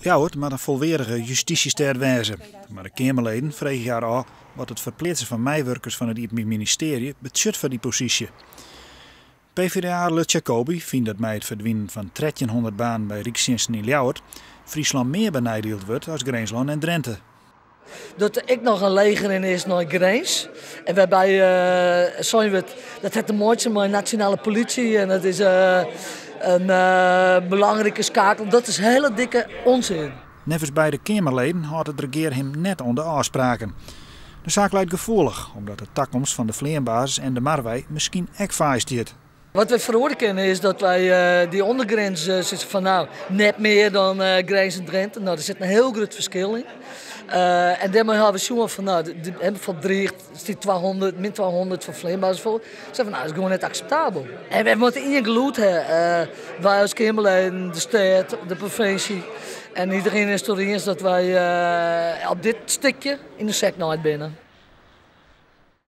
Ljouwert moat in folweardige justysjestêd wêze, mar de Keamerleden freegje har ôf wat it ferpleatsen fan meiwurkers fan it Iepenbier Ministearje betsjut foar dy posysje. PvdA Lutz Jacobi fynt dat mei it ferdwinen fan 1300 banen by Rykstsjinsten yn Ljouwert Fryslân mear beneidield wurdt as Grinslân en Drinte. Dat der ek noch in leechrin is nei Grins en wêrby sein wurdt dat hat te meitsjen mei nasjonale politisy en dat is in belangrike skakel. Dat is hiele dikke onsin. Neffens beide Keamerleden hâldt it regear him net oan de ôfspraken. De saak leit gefoelich, omdat de takomst fan de fleanbasis en de Marwei miskien ek faai stiet. Wat wy feroarje kinne is dat wy dy ûndergrins sizze fan no, net mear dan Grins en Drinte. No, der sit in hiel grut ferskil yn. En dêrmei hawwe we sjoen fan no, bijvoorbeeld driicht, stiet 200, min 200 fan fleanbasis foar. Sei fan no, dat is gewoan net akseptabel. En wy moatte ien gelûd ha. Wy as Keamerleden, de stêd, de provinsje en iderien is it deroer iens dat wy op dit stikje yn de sek naaid binne.